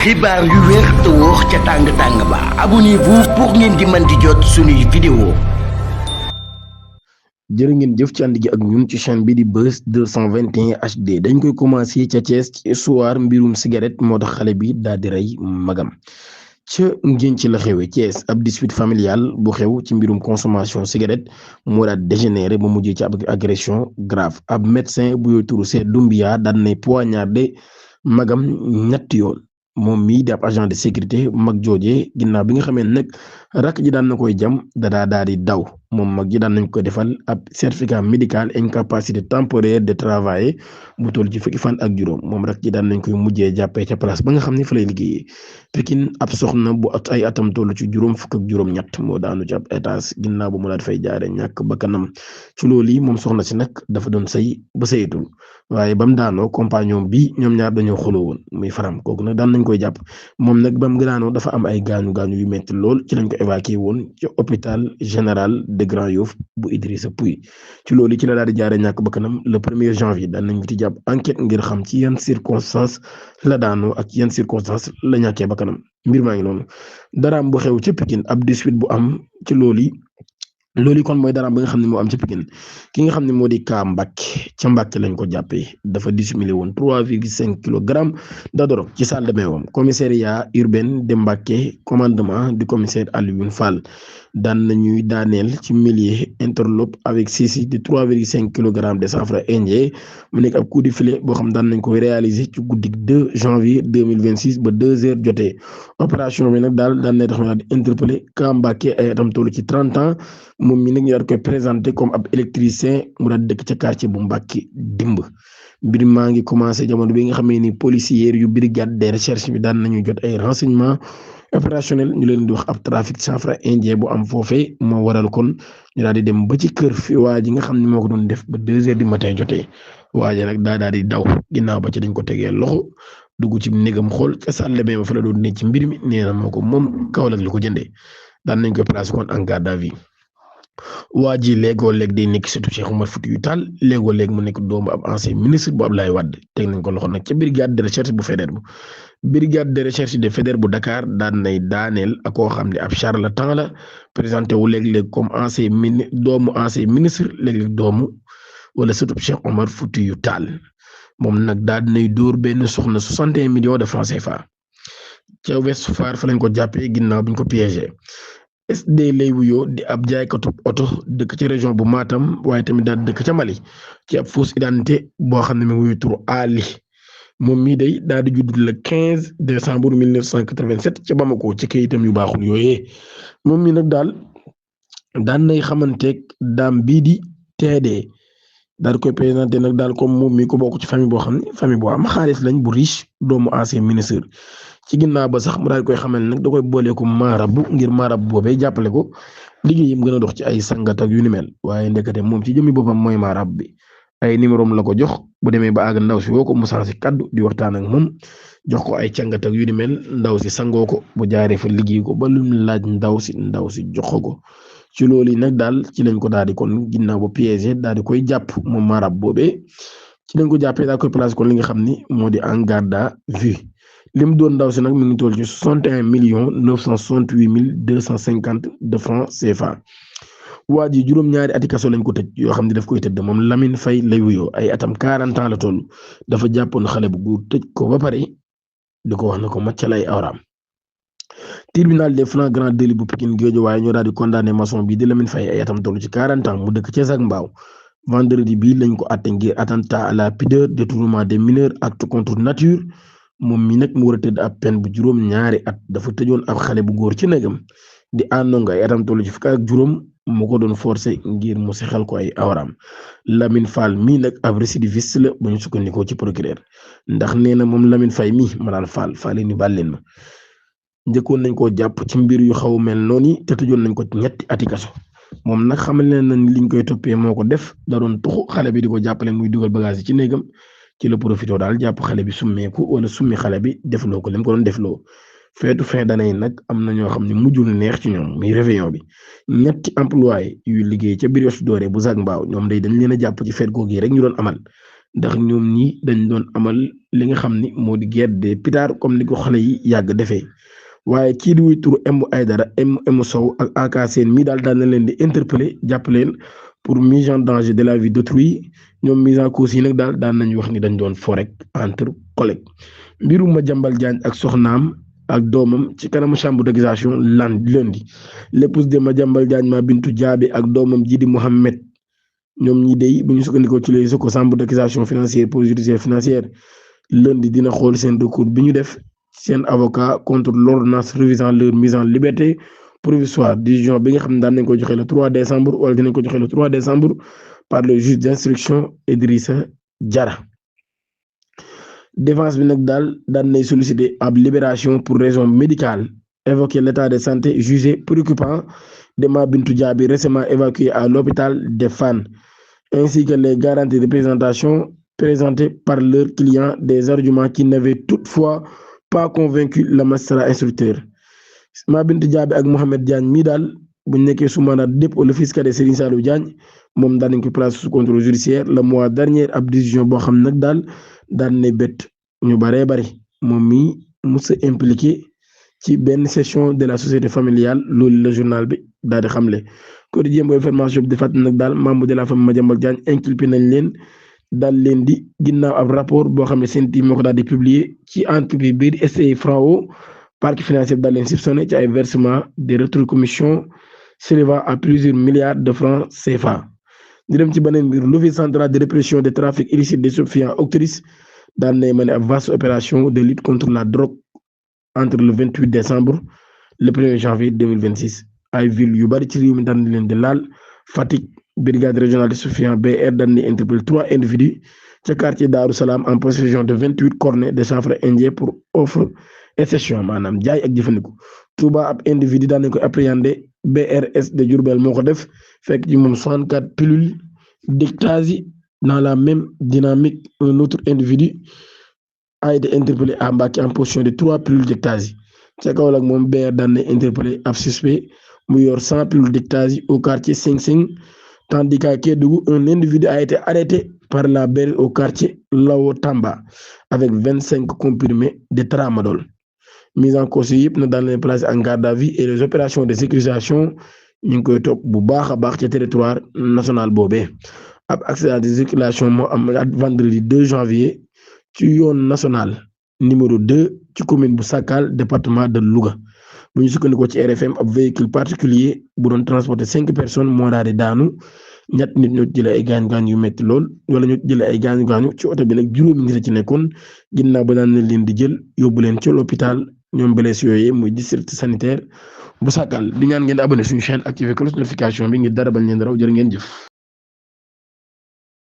xibaar yu wér te wóor ca tàng-tàng ba abonnez-vous pour ngeen di mën di jot suñuy vidéo. jërë ngeen jëf ci ànd gi ak ñun ci chaîne bi di Buzz 221 HD dañ koy commencé ca Thiès ci histoire mbirum cigarette moo tax xale bi daal di rey magam ca ngeen ci la xewe Thiès ab dispute familial bu xew ci mbirum consommation cigarette moo daal dégénéré ba mujjee ci ab agression grave ab médecin bu yoy turu Seydou Doumbia daan nay poignardé magam ñetti yoon moom mii di ab agent de sécurité mag joojee ginnaaw bi nga xamee nag rakk ji daan na koy jam daal di daw moom mag ji daan nañ ko defal ab certificat médical incapacité temporaire de travailler bu toll ci fukki fan ak juróom moom rakk ji daan nañ koy mujjee jàppee ca place ba nga xam ne fa lay liggéeyee Pikine ab soxna bu at ay atam toll ci juróom fukk ak juróom-ñett moo daanu ci ab étage ginnaaw bu mu daal fay jaare ñàkk bakkanam ci loolu yi moom soxna si nag dafa doon sëy ba sëyatul waaye ba mu daanoo compagnon bi ñoom ñaar dañoo xuloo woon muy faram kooku nag daan nañ koy jàpp moom nag ba mu daanoo dafa am ay gaañu yu metti lool ci lañ ko évacué woon ci hôpital général de Grand Yoff bu Idrissa Pouye ci loolu ci la daal di jaare ñàkk bakkanam le 1er janvier daan nañ ko ci jàpp enquête ngir xam ci yan circonstances la daanoo ak yan circonstances la ñàkkee bakkanam mbir maa ngi noonu daraam bu xew ci Pikine ab dispute bu am ci loolu kon mooy dara ba nga xam ne moo am ci Pikine ki nga xam ne moo di Ka Mbàkke ca Mbàkke lañ ko jàppee dafa dissimulé woon 3,5 kilogrammes de drogue ci salle de bain wam commissariat urbain de Mbàkke commandement du commissaire Alioune Fall daan nañuy daaneel ci millier interlope avec saisie de 3,5 kilogrammes de safran indien mu nekk ab coup de filet boo xam daan nañ koy réaliser ci guddi 2 janvier 2026 ba 2 heures jotee opération bi nag daan nay tax daal di interpellé Ka Mbàkke ay atam toll ci 30 ans moom mi nag ñu daal koy présenté comme ab électricien mu daal dëkk ca quartier bu Mbàkke dimb mbir maa ngi commencé jamono bi nga xamee ni policiers yu brigade de recherche bi daan nañu jot ay renseignements opérationnels ñu leen di wax ab trafic safran indien bu am foofee moo waral kon ñu daal di dem ba ci kër fi waa ji nga xam ne moo ko doon def ba 2 heures du matin jotee waa ji nag daal di daw ginnaaw ba ci dañ ko tegee loxo dugg ci néegam xool ca salle de bain ba fa la doon ne ci mbir mi nee na moo ko moom Kaolack li ko jëndee daan nañ koy placé kon en garde à vue waa ji léegoo léeg day nekk surtout Cheikh Oumar Foutiyou Tall léegoo léeg mu nekk doomu ab ancien ministre bu Abdoulaye Wade teg nañ ko loxo nag ca brigade de recherche bu Faidherbe bu Dakar daan nay daaneel ak koo xam ne ab charlatan la présenté wu léeg-léeg comme doomu ancien ministre léeg-léeg doomu wala surtout Cheikh Oumar Foutiyou Tall moom nag daal dinay dóor benn soxna 61 millions de francs CFA ca Ouest Foire fa lañ ko jàppee ginnaaw bi ñu ko piégé. SD lay wuyoo di ab jaaykatu oto dëkk ci région bu Matam waaye tamit daal dëkk ca Mali ci ab fausse identité boo xam ne mi ngi wuyu turu Ali moom mii day daal di judd le 15 décembre 1987 ca Bamako ci kayitam yu baaxul yooyee moom mii nag daan nay xamanteeg daam bii di TD daal di koy présenté nag daal comme moom mii ko bokk ci famille boo xam ne famille boo am xaalis lañ bu riche doomu ancien ministre. ci ginnaaw ba sax mu daal koy xamal nag da koy booleeku maarabu ngir maarabu boobee jàppale ko liggéeyam gën a dox ci ay sangat ak yu ni mel waaye ndekete moom ci jëmmi boppam mooy maarab bi ay numéro la ko jox bu demee ba àgg ndaw si woo ko mu sax si kaddu di waxtaan ak moom jox ko ay cangat ak yu ni mel ndaw si sangoo ko bu jaaree fa liggéey ko ba lu mu laaj ndaw si jox ko ci loolu yi nag daal ci lañ ko daal di kon ginnaaw ba piégé daal di koy jàpp moom maarab boobee ci lañ ko jàppee daal koy placé kon li nga xam ni moo di en garde à vue lim doon ndaw si nag mi ngi toll ci 61,968,250 de francs CFA waa ji juróom-ñaari ati kaso lañ ko tëj yoo xam ne daf koy tëdd moom Lamine Faye lay wuyoo ay atam 40 ans la toll dafa jàppoon xale bu góor tëj ko ba pare di ko wax na ko màccal ay awraam. tribunal des flagrants délits bu Pikine Guédiawaye ñoo daal di condamné maçon bii di Lamine Faye ay atam toll ci 40 ans mu dëkk ca Zac Mbao vendredi bii lañ ko àtte ngir attentat à la pudeur détournement des mineurs acte contre nature. moom mi nag mu war a tëdd ab peine bu juróom-ñaari at dafa tëjoon ab xale bu góor ci negam di àndonga ay atam tollu ci fukk ak juróom mu ko doon forcer ngir mu sexal ko ay awram Lamine Fall mii nag ab récidiviste la bu ñu sukkandikoo ci procureur ndax nee na moom Lamine Faye mii ma naan Fall ni baal leen ma njëkkoon nañ koo jàpp ci mbir yu xaw mel noonu te tëjoon nañ ko ñetti ati kaso moom nag xamal leen na liñ koy toppee moo ko def da doon tuxu xale bi di ko jàppale muy dugal bagage yi ci néegam ci la profité daal jàpp xale bi summeeku wala summi xale bi defloo ko lim ko doon defloo feetu fin d'année nag am na ñoo xam ne mujjul neex ci ñoom muy réveillon bi ñetti employé yu liggéey ca Brioche Dorée bu Zac Mbao ñoom day dañ leen a jàpp ci feet googu rek ñu doon amal ndax ñoom ñi dañ doon amal li nga xam ni moo di guerre des pétards comme ni ko xale yi yàgg defee waaye kii di wuy turu M Aydara M Sow ak AK Sène mii daal na leen di interpeller jàpp leen pour mise en danger de la vie d'autrui ñoom mise en cause yi nag daan nañu wax ni dañ doon fo rek entre collègues mbirum Madiambal Diagne ak soxnaam ak doomam ci kanamu chambre d'accusation lundi l'épouse de Madiambal Diagne Ma Bintou Diaby ak doomam ji di Mohamed ñoom ñi dey bu ñu sukkandikoo ci les échos chambre d'accusation financière pour judiciaire financière lundi dina xool seen recours bi ñu def seen avocat contre l'ordonnance révisant leur mise en liberté provisoire décision bi nga xam ne daan nañ ko joxe le 3 décembre wala dinañ ko joxe le 3 décembre par le juge d'instruction Idrissa Diarra défense bi nag daan nay solliciter ab libération pour raison médicale évoquer l'état de santé jugé préoccupant de Ma Bintou Diaby récemment évacuée à l'hôpital de Fann ainsi que les garanties de présentation présentées par leurs clients des arguments qui n'avaient toutefois pas convaincu le magistrat instructeur Ma Bintou Diaby ak Mohamed Diagne mii daal bu ñu nekkee sous mandat de dépôt le fils cadet Serigne Saliou Diagne moom daan nañ ko placé sous contrôle judiciaire le mois dernier ab décision boo xam nag daan ne bett ñu baree bari moom mii musa impliqué ci benn session de la société familiale loolu la journal bi daal di xamle quotidien booy information bi di fàttali nag membre de la famille Madiambal Diagne inculpé nañ leen leen di ginnaaw ab rapport boo xam ne seen team moo ko daal di publier ci entreprise bii di SCI Franco parc financier bi daal leen soupçonné ci ay versement des rétrocommissions s'élevant à plusieurs milliards de francs CFA. di dem ci beneen mbir l'office central de répression des trafics illicites des stupéfiants OCRTIS daan nay mane ab vaste opération de lutte contre la drogue entre le 28 décembre le 1er janvier 2026 ay ville yu bari ci réew mi daan leen di laal Fatick brigade régionale des stupéfiants BR daan na interpellé 3 individus ca quartier Darou Salam en possession de 28 cornets de chanvre indien pour offre et cession maanaam jaay ak jëfandiku Touba ab individu daan nañ ko appréhendé BRS de Diourbel moo ko def fekk ci moom 64 pilules d'ecstasy dans la même dynamique un autre individu a été interpellé à Mbacké en possession de 3 pilules d'ecstasy ca Kaolack moom BR daan na interpellé ab suspect mu yor 100 pilules d'ecstasy au quartier Sing Sing tandis qu'à Kédougou un individu a été arrêté par la BR au quartier Lao Tamba avec 25 comprimés de tramadol mise en cause yëpp na daan leen placé en garde à vue et les opérations de sécurisation ñu ngi koy topp bu baax a baax ci territoire national boobee ab accident de circulation moo am vendredi 2 janvier ci yoon national numéro 2 ci commune bu Sakal département de Louga bu ñu sukkandikoo ci RFM ab véhicule particulier bu doon transporter 5 personnes moo daal di daanu ñett nit ñoo jëlee ay gaañ-gaañ yu metti lool wala ñu jëlee ay gaañu-gaañu ci oto bi nag juróomi nit ci nekkoon ginnaaw ba daan leen di jël yóbbu leen ci l'hôpital ñoom blessés yooyu muy district sanitaire bu Sakal di ñaan ngeen abonné suñu chaîne activé cloche notification bi ngir dara bañ leen raw jërë ngeen jëf.